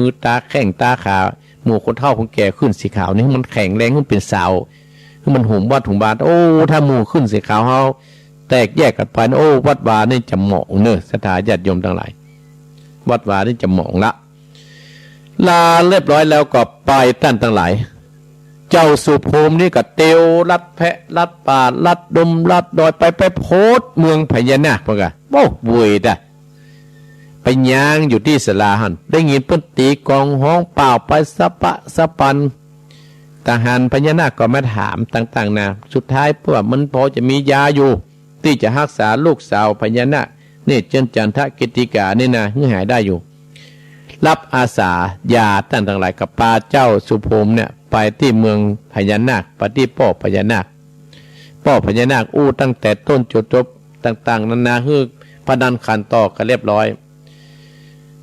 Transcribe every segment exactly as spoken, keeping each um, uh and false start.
หื้อต๋าแข้งต๋าขา หมู่คนเฒ่าคนแก่ขึ้นสีขาวนี่ หื้อมันแข็งแรง หื้อมันเป๋นสาว หื้อมันหุมวัดหุมวา โอ้ ถ้าหมู่ขึ้นสีขาวเฮาแตกแยกกั๋นไป โอ้ วัดวานี่จะหมองเน่อ ศรัทธาญาติโยมตังหลาย วัดวานี่จะหมองละ ลาเรียบร้อยแล้วก็ไปต้านตังหลาย เจ้าสุโภมนี่ก็เตียวลัดแพะลัดป่าลัดดมลัดดอยไป ไปโผดเมืองพญานาคเปิ้นก่ะ โอ้ เวยต๋า ไปย่างอยู่ตี้ศาลาหั้น ได้ยินเปิ้นตี๋กองฮ้องป่าวไปสะปะสะปัน ทหารพญานาคก็มาถามต่างๆ นานา สุดท้ายเปิ้นว่ามันพอจะมียาอยู่ ตี้จะฮักษาลูกสาวพญานาค เนตรเจิญจันทะกิตติกานี่นา หื้อหายได้อยู่ ฮับอาสายาต้านตังหลาย ก็ปาเจ้าสุโภมเนี่ยไปตี้เมืองพญานาค ไปตี้ป้อพญานาค ป้อพญานาคอู้ตั้งแต่ต้นจนจบต่างๆ นานา หื้อพนันขันต่อกั๋นเรียบร้อย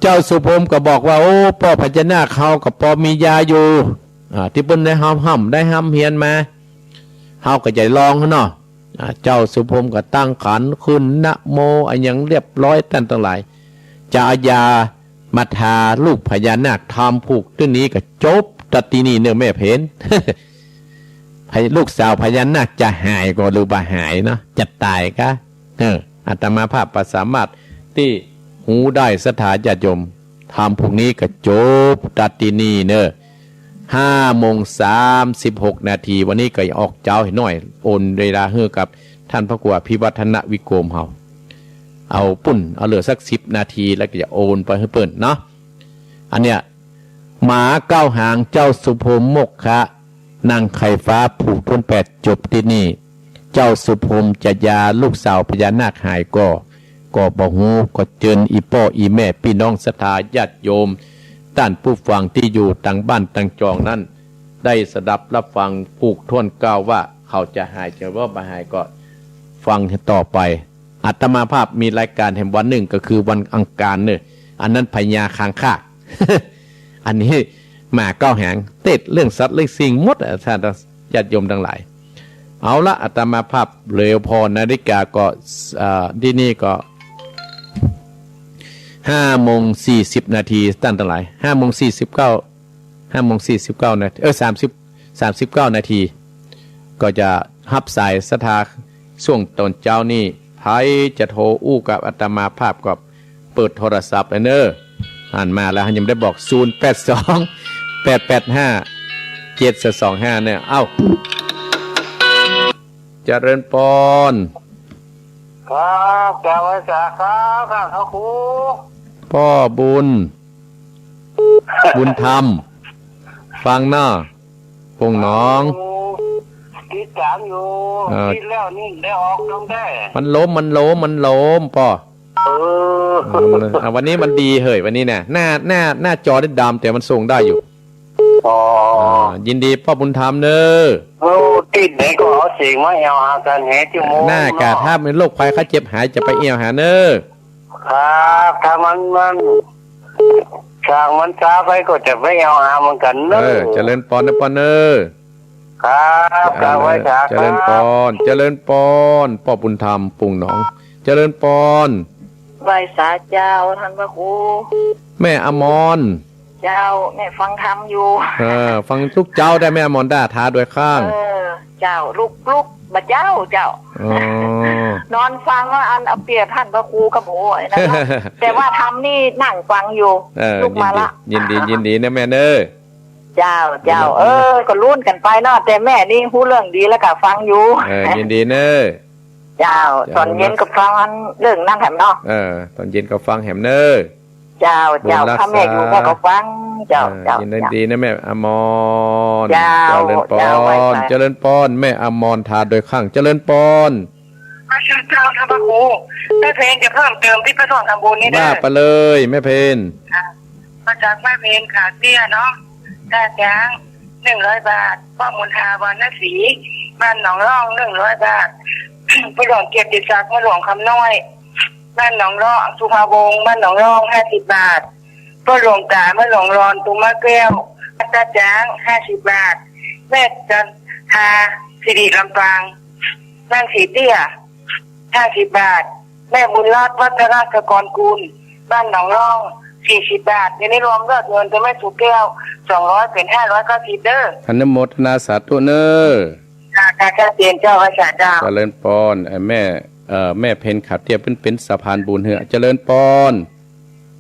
เจ้าสุโภมก็บอกว่า โอ้ ป้อพญานาคเฮาก็ปอมียาอยู่ อ่า ตี้เปิ้นได้ฮ่ำๆ ได้ฮ่ำเฮียนมา เฮาก็จะลองเนาะ อ่า เจ้าสุโภมก็ตั้งขันขึ้นนะโมอะหยังเรียบร้อยต้านตังหลาย จะเอายามาทาลูกพญานาค ทำผูกตี้นี้ก็จบตั๊ดตี้นี่เน่อแม่เพน ลูกสาวพญานาคจะหายก่อหรือบ่หายเนาะ จะต๋ายกะ เออ อาตมาภาพบ่สามารถตี้ฮู้ได้ ศรัทธาญาติโยม ทำผูกนี้ก็จบตั๊ดตี้นี่เน่อ ห้าโมงสามสิบหกนาที วันนี้ก็ออกเจ๊าหน่อย โอนเวลาหื้อกับต้านพระครูอภิวัฒนวิโกมเฮา เอาปุ้น เอาเหลือสักสิบนาที แล้วก็จะโอนไปหื้อเปิ้นเนาะ อันเนี้ย หมาเก้าหางเจ้าสุโภมมกขะ นั่งไข่ฟ้าผูกถ้วนแปด จบตี้นี่ เจ้าสุโภมจะยาลูกสาวพญานาคหายก่อ ก็บ่ฮู้ ก็เจิญอี่ป้ออี่แม่ปี้น้องศรัทธาญาติโยม ต้านผู้ฟังตี้อยู่ตางบ้านตางจองนั้น ได้สดับรับฟังผูกถ้วนเก้าว่าเขาจะหายจะว่าบ่หายก็ฟังต่อไป อาตมาภาพมีรายก๋านแหมวันนึ่งก็คือวันอังคารเน่อ อันนั้นพญาคางคาก อันนี้หมาเก้าหาง เตศน์เรื่องสัตว์เรื่องสิ่งหมดอะ ท่านญาติโยมตังหลาย เอาละ อาตมาภาพเร็วผ่อนาฬิกาก็ เอ่อ ตี้นี่ก็ ห้าโมงสี่สิบนาที ต้านตังหลาย ห้าโมงสี่สิบเก้า ห้าโมงสี่สิบเก้านาที เออ สามสิบ สามสิบเก้านาที ก็จะฮับสายศรัทธา ช่วงต๋อนเจ๊านี่ ใผจะโทรอู้กับอาตมาภาพก็เปิดโทรศัพท์เลยเน่อ หันมาแล้ว ยังได้บอก ศูนย์แปดสอง แปดแปดห้า เจ็ดสองห้า เนี่ย เอ้า เจริญปอน ครับ กราบไหว้สาครับ ท่านพระครู ป้อบุญ บุญธรรม ฟังเนาะ ปงหนอง โอ้ ติดต๋ามอยู่ เออ ติดแล้วนี่ได้ออกตรงได้ มันล้ม มันล้ม มันล้ม ป้อ เออ เออ อ่ะ วันนี้มันดีเหย วันนี้น่ะ หน้า หน้า หน้าจอได้ดำ แต่มันส่งได้อยู่ อ๋อ อ่า ยินดีป้อบุญธรรมเน่อ โอ้ ตี้ไหนก็เอาเสียงมาแอ่วหากั๋นแหม ชั่วโมง หน้ากา เนาะ ถ้ามีโรคภัยไข้เจ็บหายจะไปแอ่วหาเน่อ ครับ ถ้ามัน มัน ช่างมันซาไปก็จะไปแอ่วหาเหมือนกั๋นเน่อ เออ เจริญปอนเน่อป้อเน่อ ครับ เออ กราบไหว้สาครับ เจริญปอน เจริญปอน ป้อบุญธรรม ปงหนอง เจริญปอน ไหว้สาเจ้า ท่านพระครู แม่อมร เจ้า แม่ฟังธรรมอยู่ เออ ฟังทุกเจ๊าได้ แม่อมรได้ ท้าโดยข้าง เออ เจ้า ลุก ลุกบ่เจ๊า เจ้า อ๋อ นอนฟังว่าอันเอาเปรียบท่านพระครูกับโอ้ยนะเนาะ แต่ว่าธรรมนี่นั่งฟังอยู่ เออ ลุกมาละ ยินดี ยินดี ยินดีนะแม่เน่อ เจ้า เจ้า เออ ก็ลุ้นกั๋นไปเนาะ แต่แม่นี่ฮู้เรื่องดีแล้วก็ฟังอยู่ เออ ยินดีเน่อ เจ้า เจ้า ต๋อนเย็นก็ฟังอันเรื่องนั้นแหมเนาะ เออ ต๋อนเย็นก็ฟังแหมเน่อ เจ้า เจ้า บุญรักษา ถ้าแม่อยู่แม่ก็ฟัง เจ้า เออ เจ้า ยินดี เจ้า ดีนะแม่อมร เจ้า เจริญปอน เจ้า ไหว้สา เจริญปอน แม่อมร ท้าโดยข้าง เจริญปอน พระคุณเจ้า ท่านพระครู แม่เพนจะเพิ่มเติมตี้พระสงฆ์ทำบุญนี่เด้อ ว่าไปเลยแม่เพน ค่ะ มาจากแม่เพน ขาเตี้ยเนาะ ท่าจ๊าง หนึ่งร้อยบาท ป้อมนทา วรรณศรี บ้านหนองร่อง หนึ่งร้อยบาท ป้อหลวงเกียรติศักดิ์ ป้อหลวงคำน้อย บ้านหนองร่อง สุภาวงศ์ บ้านหนองร่อง ห้าสิบบาท ป้อหลวงต๋า ป้อหลวงรอน ตุงมะแก้ว ท่าจ๊าง ห้าสิบบาท แม่จันทา สิริลำปาง บ้านสีเตี้ย ห้าสิบบาท แม่บุญรอด วัฒนสกรกุล บ้านหนองร่อง สี่สิบบาท เดี๋ยวนี้รวมยอดเงินจะแม่สุแก้ว สองร้อย เป๋น ห้าร้อยเก้าสิบ เด้อ อนุโมทนาสาธุเน่อ ค่ะ ค่ะ ชัดเจนเจ้า พระอาจารย์เจ้า เจริญปอน เอ่อ แม่ เอ่อ แม่เพ็ญขาวเตี้ย เปิ้นเป๋นสะพานบุญเหีย เจริญปอน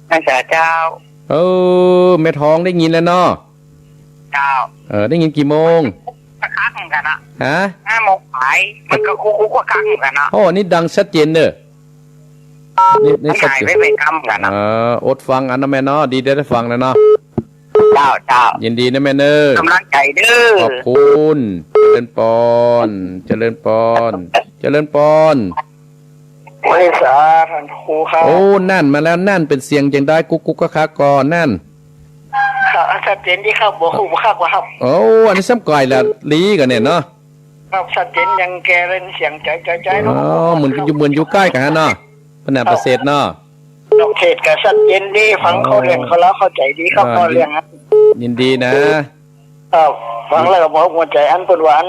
พระอาจารย์เจ้า เออ แม่ทองได้ยินแล้วเนาะ เจ้า เออ ได้ยินกี่โมง สักครั้งเหมือนกันนะ ฮะ ห้าโมงปลาย มันก็คุกๆ สักครั้งเหมือนกันนะ โอ้ นี่ดังชัดเจนเน่อ นี่ นี่ มันหายไป ชัดเจน เป็นกำเหมือนกันนะ เออ อดฟังอันนะแม่เนาะ ดีได้ฟังแล้วเนาะ เจ้า เจ้า ยินดีนะแม่เน่อ กำลังใจ๋เน่อ ขอบคุณ เจริญปอน เจริญปอน เจริญปอน ไหว้สาท่านครูครับ โอ้ นั่นมาแล้ว นั่นเป๋นเสียงจั่งใด กุ๊กกุ๊กกักกักก่อ นั่น ครับ ชัดเจนดีครับ บ่ฮู้บ่คักว่าครับ โอ้ อันนี้ซ้ำก่อยละ ลีกั๋นเนี่ยเนาะ ครับ ชัดเจน ยังแกเล่นเสียงจ๋อยๆๆ เนาะ อ๋อ เหมือนอยู่ เหมือนอยู่ใก้กั๋นฮะเนาะ ปะหนานประเสริฐเนาะ นอกเขตก็ชัดเจนดี ฟังเข้าเรื่องเข้าราวเข้าใจ๋ดีครับ อ่า พ่อเรื่องนั้น ยินดีนะ ครับ ฟังแล้วก็บ่หัวใจ๋ อันเปิ้นว่าอัน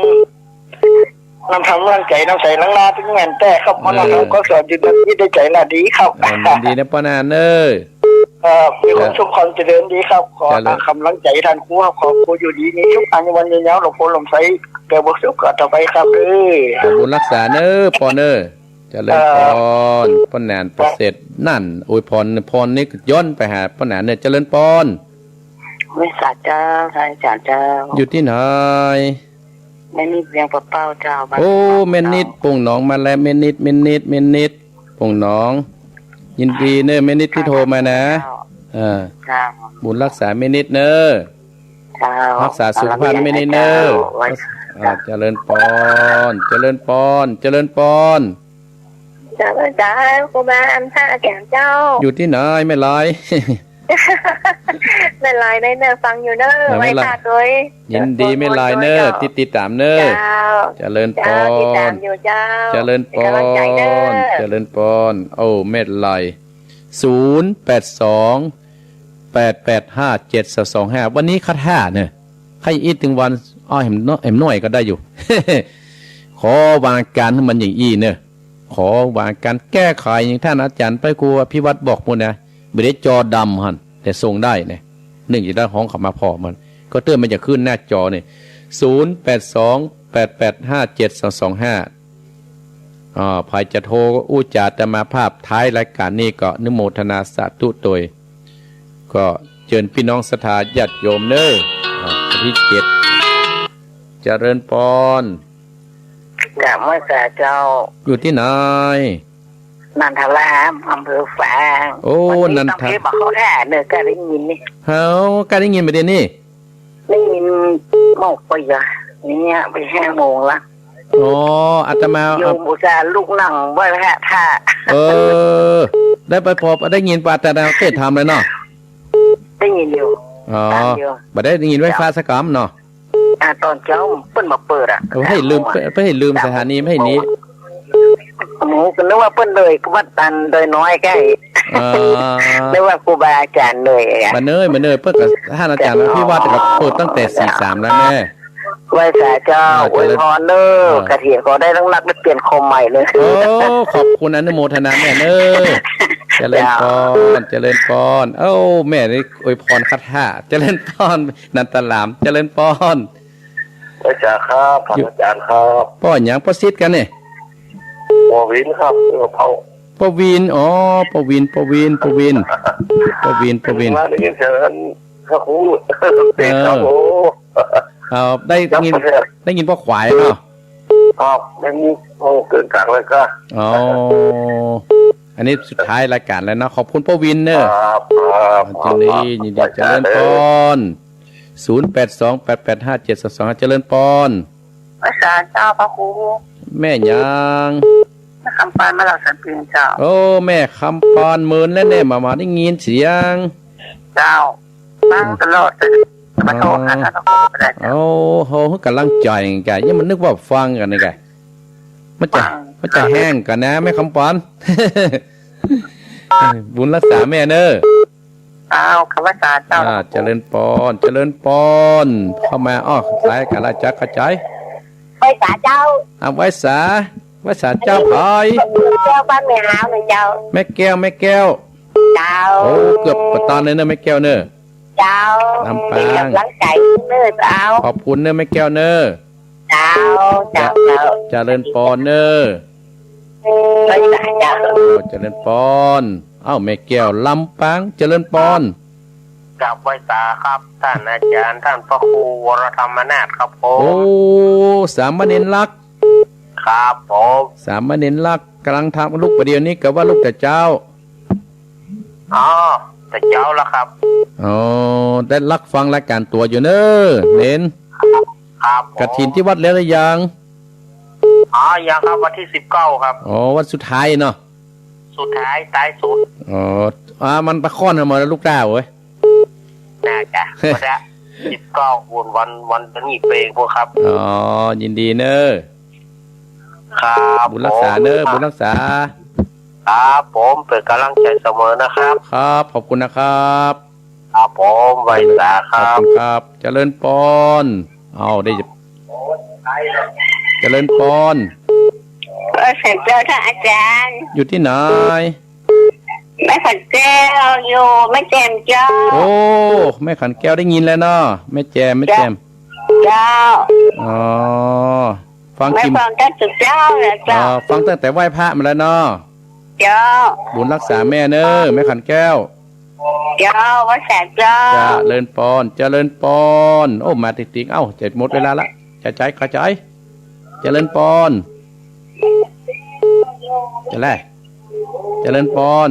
นำธรรมล้างใจ๋ นำใสล้างหน้า ตึงแม่นแต๊ครับ ครับ เพราะว่า เออ เฮาก็สอนอยู่ในจิตในใจ๋น่ะดีครับ เออ ยินดีนะป้อหนานเน่อ ครับ มีความสุขความเจริญดีครับ ขอ เจริญ กำลังใจ๋ท่านครูครับ ขอครูอยู่ดีมีสุข อายุมั่นยืนยาว หลวงปู่หลวงใส เกิดบุญสุขก็ต่อไปครับ เออ ขอบุญรักษาเน่อ ป้อเน่อ เจริญปอน ครับ ป้อหนานประเสริฐ นั่น อวยพร พรนี่ย้อนไปหาป้อหนานเน่อ เจริญปอน ไหว้สาเจ้า พระอาจารย์เจ้า อยู่ตี้ไหน แม่นิดเวียงป่าเป้าเจ้า บ้าน โอ้ แม่นิด ป่งหนองมาแล้ว แม่นิด แม่นิด แม่นิด ป่งหนอง ยินดีเน่อ แม่นิดตี้โทรมานะ เจ้า เออ เจ้า บุญรักษาแม่นิดเน่อ เจ้า รักษาสุขภาพแม่นิดเน่อ เจ้า อ่า เจริญปอน เจริญปอน เจริญปอน เจริญเจ้า ครูบาอาจารย์เจ้า อยู่ตี้ไหน แม่ลอย แม่ลอยได้เน่อ ฟังอยู่เน่อ เออ ไหว้สาตวย ยินดีแม่ลอยเน่อ เจ้า ติด ติดต๋ามเน่อ เจ้า เจริญปอน เจ้า ติดต๋ามอยู่เจ้า เจริญปอน เป๋นกำลังใจ๋เน่อ เจริญปอน โอ้ แม่ลอย ศูนย์แปดสอง แปดแปดห้า เจ็ดสองสองห้า วันนี้คาถาเน่อ ใค่อิดตึงวัน อ้อ แหมน้อย แหมน้อยก็ได้อยู่ ขอวางอาก๋านหื้อมันอย่างอี้เน่อ ขอวางอาก๋านแก้ไขอย่างต้านอาจ๋ารย์ไปครูอภิวัฒน์บอกหมดนะ บ่ได้จอดำหั้น แต่ส่งได้นะ เนื่องจากได้ฮ้องเข้ามาผ่อมัน ก็เตื้อมันจะขึ้นหน้าจอเนี่ย ศูนย์แปดสอง แปดแปดห้า เจ็ดสองสองห้า อ่า ใผจะโทรอู้จ๋าอาตมาภาพท้ายรายก๋านนี้ก็อนุโมทนาสาธุตวย ก็เจิญปี้น้องศรัทธาญาติโยมเน่อ อ่า วันตี้เจ็ด เจริญปอน กราบไหว้สาเจ้า อยู่ตี้ไหน นันทาราม อำเภอฝาง โอ้ วันนี้ นันทา ต้องเทพบอกเขาแท้เน่อ ก็ได้ยินนี่ เฮา ก็ได้ยินบ่าเดี่ยวนี้ ได้ยินหมดไปอ่ะ เนี่ยไปห้าโมงละ อ๋อ อาตมา โยมอุตส่าห์ลุกนั่งไหว้พระท่า เออ ได้ไปพอได้ยินปาตนาเทศน์ธรรมเลยเนาะ ได้ยินอยู่ อ๋อ ต๋ามอยู่ บ่ได้ยินไหว้พระสักกำเนาะ อ่า ต๋อนเจ๊าเปิ้นบ่เปิดอ่ะ เออ บ่หื้อลืม บ่หื้อลืมสถานี บ่หื้อหนี หมู่ก็นึกว่าเปิ้นเดินวัดตันเดินน้อยใก้ อ่า นึกว่าครูบาอาจ๋ารย์เดินอ่ะ บ่เนิน บ่เนิน เปิ้นก็ ต้านอาจ๋ารย์อภิวัฒน์ก็เปิดตั้งแต่สี่สามแล้วแม่ ไหว้สาเจ้า อ่า อวยพรเน่อ เจริญ อ่า เกษียณขอได้นักๆ ได้เปลี่ยนคอมใหม่เลย โอ้ ขอบคุณอนุโมทนาแม่เน่อ เจริญปอน เจ้า เจริญปอน โอ้ แม่นี่อวยพรคาถา เจริญปอน นันทาราม เจริญปอน ไหว้สาครับ ท่านอาจ๋ารย์ครับ ป้อหยัง ป้อสิทธิ์กั๋นเนี่ย ป้อวินครับ เออ ป้อ ป้อวิน อ๋อ ป้อวิน ป้อวิน ป้อวิน ป้อวิน ป้อวิน มาได้ยินเสียงพระครู เออ เตะครับ โอ้ เอา ได้ยิน ครับ ได้ยินป้อขวายเนาะ ครับ ได้ยิน โอ้ เกินกลางเลยครับ อ๋อ อันนี้สุดท้ายรายก๋านแล้วเนาะ ขอบคุณป้อวินเน่อ ครับ ครับ ยินดี ยินดี เจริญปอน ศูนย์แปดสอง แปดแปดห้า เจ็ดสองสองห้า เจริญปอน ไหว้สาเจ้าพระครู แม่หยัง แม่คำปานมาเหล่าสันติเจ้า โอ้ แม่คำปานเมินแล้วเนี่ย บ่า บ่าได้ยินเสียง เจ้า ฟังตลอดเลย มาโทรหาท่านพระครูก็ได้เจ้า โอ้ เฮาหื้อกำลังใจ๋กั๋น ยังมันนึกว่าฟังกั๋นนี่กะ มันจะ ฟัง มันจะแห้งกั๋นนะ แม่คำปาน บุญรักษาแม่เน่อ อ้าว ขอไหว้สาเจ้า อ่า เจริญปอน เจริญปอน เข้ามา อ้อ สายก๋านละจักเข้าใจ๋ ไหว้สาเจ้า อ่า ไหว้สา ไหว้สาเจ้าใผ แก้วบ้านแม่หาวน่ะเจ้า แม่แก้ว แม่แก้ว เจ้า โอ้ เกือบบ่ตันเลยเนอะแม่แก้วเนอะ เจ้า ลำปาง เป๋นก๋ำลังใจ๋เนอะเจ้า ขอบคุณเนอะแม่แก้วเนอะ เจ้า เจ้า เจ้า เจริญปอนเนอะ เออ เจ้า เจริญปอน เอ้า แม่แก้วลำปาง เจริญปอน กราบไหว้สาครับ ต้านอาจ๋ารย์ ต้านพระครูวรธรรมนาถครับผม โอ้ สามเณรลักษณ์ ครับผม สามเณรลักษณ์ ก๋ำลังทำลูกบ่าเดี่ยวนี้ กาว่าลูกแต่เจ๊า อ๋อ แต่เจ๊าแล้วครับ อ๋อ ได้ลักฟังรายก๋านตั๋วอยู่เนอะ เณร ครับผม กฐินที่วัดแล้วหรือยัง อ๋อ ยังครับ วันที่สิบเก้าครับ อ๋อ วันสุดท้ายเนาะ สุดท้าย ท้ายสุด อ๋อ อ่า มันปะค่อนมาแล้วลูกเจ้าเว้ย น่าจะ วันละสิบเก้า วัน วัน วันนี้เป๋นพวกครับ อ๋อ ยินดีเนอะ ครับ บุญรักษาเนอะ ผม บุญรักษา ครับผม เป๋นก๋ำลังใจ๋เสมอนะครับ ครับ ขอบคุณนะครับ ครับผม ไหว้สาครับ ขอบคุณครับ เจริญปอน เอาได้ เจริญปอน เออ เจริญเจ้า ท่านอาจ๋ารย์ อยู่ตี้ไหน แม่ขันแก้ว อยู่แม่แจ่มเจ้า โอ้ แม่ขันแก้วได้ยินแล้วเนาะ แม่แจ่ม แม่แจ่ม เจ้า อ๋อ ฟัง แม่ กิม ฟังตั้งแต่เจ๊าแล้วเจ้า อ๋อ ฟังตั้งแต่ไหว้พระมาแล้วเนาะ เจ้า บุญรักษาแม่เนอะ แม่ขันแก้ว เจ้า ไหว้สาเจ้า เจริญปอน เจริญปอน โอ้ มาติดๆ เอ้า จะหมดเวลาละ จะใจ๋ ขอใจ๋ เจริญปอน จะแล เจริญปอน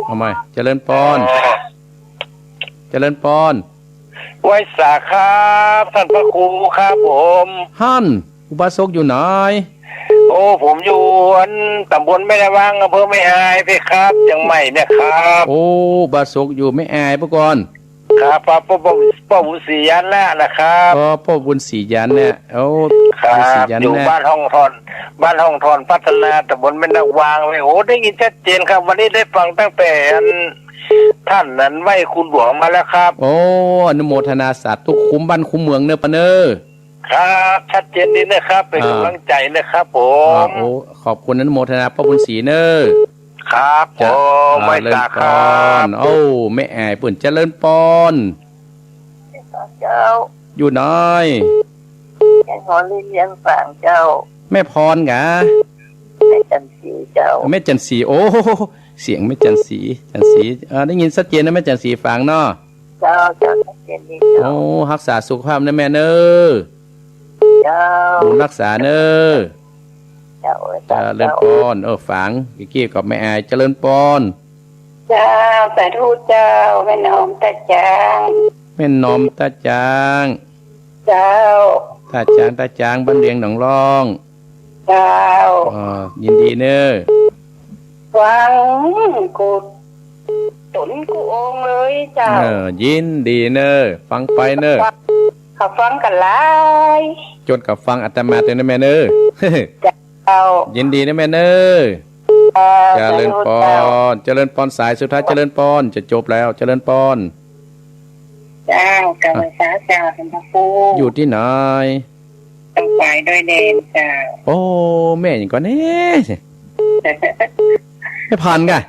เอาใหม่ เจริญปอน เจริญปอน ไหว้สาครับ ท่านพระครูครับผม หั้น อุบาสกอยู่ไหน โอ้ ผมอยู่อันต๋ำบลแม่วาง อำเภอแม่อายเพครับ เจียงใหม่เนี่ยครับ โอ้ อุบาสกอยู่แม่อายเมื่อก่อน ครับ ป้อ ป้อ ป้อ ป้อบุญศรียานนะนะครับ อ๋อ ป้อบุญศรียานเนี่ย โอ้ ครับ บุญศรียาน อยู่ เนี่ย บ้านห้องถ่อน บ้านห้องถ่อนพัฒนา ต๋ำบลแม่นางวางเลย โอ้ ได้ยินชัดเจนครับ วันนี้ได้ฟังตั้งแต่อัน ท่านนั้นไหว้ครูหลวงมาแล้วครับ โอ้ อนุโมทนาสาธุ คุ้มบ้านคุ้มเมืองเนอะปะเนอะ ครับ ชัดเจนดีนะครับ เป๋น อ่า ก๋ำลังใจ๋นะครับผม อ่า โอ้ ขอบคุณอนุโมทนาป้อบุญศรีเนอะ ครับผม เจริญ ไหว้สาครับ ปอน โอ้ แม่อายเปิ้น เจริญปอน เจ้า อยู่ไหน แม่พรเลี้ยงฝางเจ้า แม่พรกา แม่จันทร์ศรีเจ้า แม่จันทร์ศรี โอ้ เสียงแม่จันทร์ศรี จันทร์ศรี เออ ได้ยินชัดเจนนะแม่จันทร์ศรี ฝางเนาะ เจ้า เจ้า ชัดเจนดีเจ้า โอ้ ฮักษาสุขภาพนะแม่เนอะ เจ้า บุญรักษาเนอะ เจ้า เจริญปอน เออ ฝาง กี้ๆ ก็แม่อาย เจริญปอน เจ้า สาธุเจ้า แม่น้อมตาจาง แม่น้อมตาจาง เจ้า ตาจาง ตาจาง บ้านเวียงหนองล่อง เจ้า อ๋อ ยินดีเนอะ ฟังกู้ต๋นกู้องค์เลยเจ้า เออ ยินดีเนอะ ฟังไปเนอะ เขาฟังกั๋นหลาย จ๋นกั๋นฟังอาตมาตวยนะแม่เนอะ เจ้า ยินดีนะแม่เนอะ เจ้า เจริญปอน เจริญปอน สายสุดท้าย เจริญปอน จะจบแล้ว เจริญปอน เจ้า กราบไหว้สาเจ้า ท่านพระครู อยู่ตี้ไหน ต้องไปด้วยเดนเจ้า โอ้ แม่หยังก่อแน่ แม่พันธุ์กา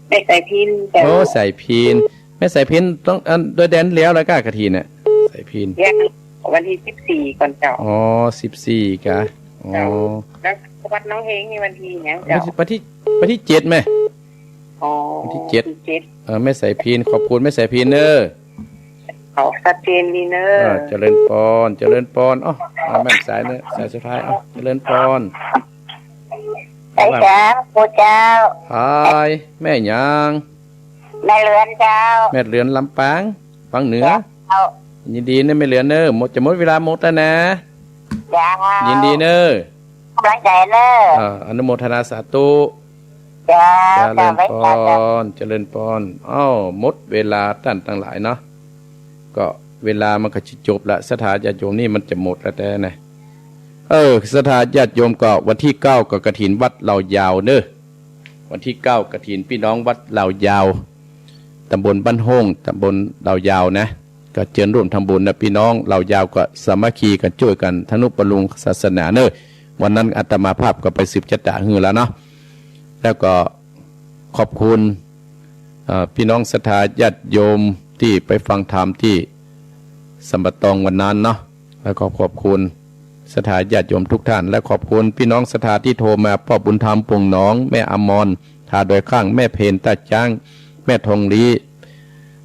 แม่สายพิณเจ้า โอ้ สายพิณ แม่สายพิณ ต้อง อัน ด้วยเดนแล้ว แล้วกากฐินน่ะ สายพิณ ยัง วันตี้สิบสี่ก่อนเจ้า อ๋อ สิบสี่กา อ๋อ เจ้า แล้ววัดหนองเฮงนี่วันตี้หยังเจ้า วันตี้ วันตี้เจ็ดแม่ อ๋อ วันตี้เจ็ด วันตี้เจ็ด เออ แม่สายพิณ ขอบคุณแม่สายพิณเนอะ เขาชัดเจนดีเนอะ เออ เจริญปอน เจริญปอน อ๋อ เอาแม่สายเนอะ สายสุดท้าย เอา เจริญปอน ไหว้สาครูเจ้า ฮาย แม่หยัง แม่เหลือนเจ้า แม่เหลือนลำปาง ปางเหนือ เจ้า ยินดีเนอะแม่เหลือนเนอะ หมด จะหมดเวลาหมดแล้วนะ เจ้า ยินดีเนอะ ก๋ำลังใจ๋เนอะ อ่า อนุโมทนาสาธุ เจ้า เจริญปอน เจ้า เจริญปอน อ้าว หมดเวลาต้านตังหลายเนาะ ก็เวลามันก็จะจบละ ศรัทธาญาติโยมนี่มันจะหมดแล้วแต๊นะ เออ ศรัทธาญาติโยมก็วันตี้เก้าก็กฐินวัดเหล่ายาวเนอะ วันตี้เก้ากฐินปี้น้องวัดเหล่ายาว ต๋ำบลบ้านโฮ่ง ต๋ำบลเหล่ายาวนะ ก็เจิญร่วมทำบุญนะปี้น้อง เหล่ายาวก็สามัคคีกั๋นจ้วยกั๋นทำนุบำรุงศาสนาเนอะ วันนั้นอาตมาภาพก็ไปสืบจะต๋าหื้อแล้วเนาะ แล้วก็ขอบคุณ เอ่อ พี่น้องศรัทธาญาติโยมตี้ไปฟังธรรมตี้สัมปะตองวันนั้นเนาะ แล้วก็ขอบคุณศรัทธาญาติโยมทุกท่าน และขอบคุณพี่น้องศรัทธาตี้โทรมา ป้อบุญธรรม ป่งหนอง แม่อมร ท่าดอยข้าง แม่เพญ ต้าจ๊าง แม่ทองลี้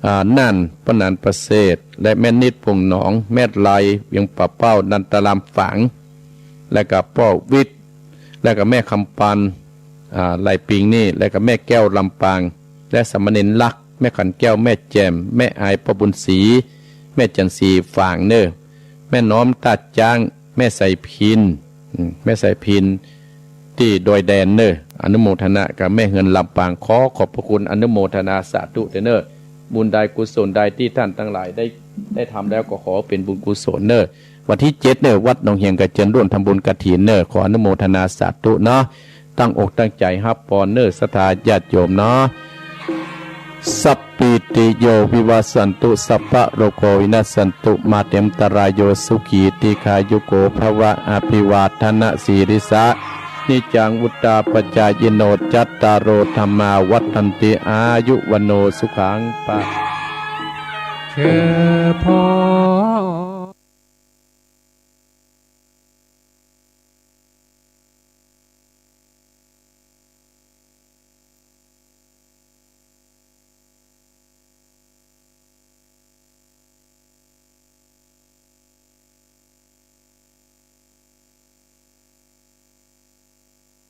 อ่า น่าน ป้อหนานประเสริฐ และแม่นิด ป่งหนอง แม่ไล เวียงป่าเป้า นันทารามฝาง และก็ป้อวิทย์ และก็แม่คำปัน อ่า ไลปิงนี่ และก็แม่แก้ว ลำปาง และสามเณรลักษณ์ แม่ขันแก้ว แม่แจ่ม แม่อาย ป้อบุญศรี แม่จันทร์ศรี ฝางเน่อ แม่น้อม ต้าจ๊าง แม่ไสพิน อืม แม่ไสพิน ตี้ดอยแดนเน่อ อนุโมทนากับแม่เฮือน ลำปาง ขอขอบพระคุณ อนุโมทนาสาธุเน่อ บุญใดกุศลใดตี้ท่านตังหลายได้ ได้ทำแล้วก็ขอเป๋นบุญกุศลเน่อ วันตี้เจ็ดเน่อ วัดหนองเหียงกระเจิญ ร่วมทำบุญกฐินเน่อ ขออนุโมทนาสาธุเนาะ ตั้งอกตั้งใจ๋ฮับปอนเน่อ ศรัทธาญาติโยมเนาะ สัพพีติโยวิวัชชันตุ สัพพะโรโควินัสสันตุ มาเตอันตะราโย สุขีทีฆายุโกภวะ อภิวาทะนะสีลิสสะ นิจจังวุฑฒาปะจายิโน จัตตาโรธัมมาวัฑฒันติ อายุวัณโณสุขังพะ เจริญพร